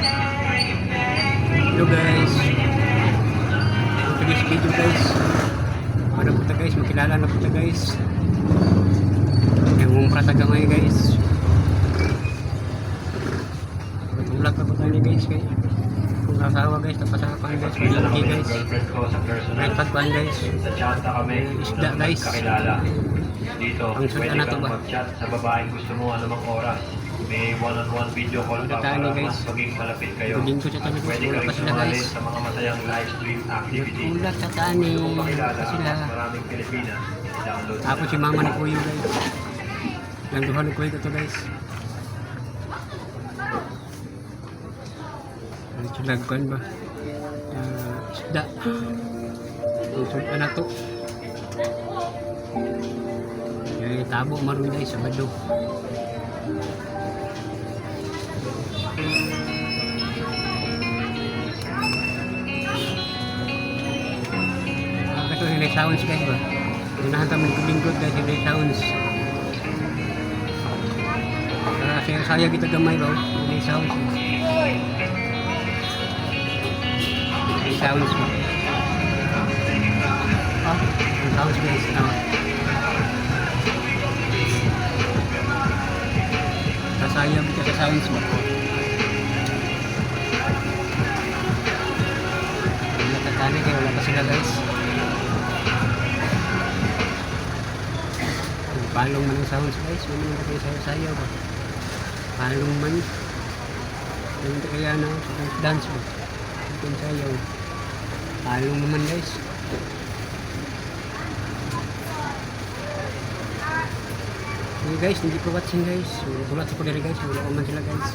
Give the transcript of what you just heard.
Hello guys. For today's video, guys. Ano po ta, guys, makilala na po ta, guys. Yung umpra ta gamay, guys. Tulak na po tayo ni guys kay. Kung asawa, guys, tapasapan, guys, Nakita na malaki kami ng guys. Girlfriend ko sa personal. Kahit pagkuhan, guys. Sa chat na kami, Isda, unang guys. Kakilala. Dito, Ang sundan pwede na to kang ba? Mag-chat sa babaeng gusto mo anumang oras. May one-on-one video call pa Tayo, para guys. Mas maging malapit kayo. Linggo sa At tayo, guys. pwede ka Wala rin pa sila, sumali guys. Sa mga masayang live stream activity. Tulak sa tani. Gusto mong makilala Pa ang sila. Mas maraming Pilipinas. Download mo Tapos na. si mama ni Kuya, guys. Lang duha ni Kuya to, guys. Ano sila kuan ba? Ah, isda. Ang sudan na to. Eh, tabo maron, guys, Sabado. Ah, kato yung sounds, guys, ba? Ganahan ta lingkod, guys, yung sounds. Para saya saya kita gamay ba? Yung sounds. Yung sounds ba? Ah, yung sounds, guys. Ah. Kasaya kita sa sounds ba? Wala tatani kaya wala pa sila, guys. Palong man ang sounds, guys. Wala man kayo sayo-sayo ba? Palong man. Wala man kaya na sa dance dance ba? Ito sayaw. Palong naman, guys. Okay guys, hindi ko watching, guys. Wala sa ko diri, guys. Wala pa man sila, guys.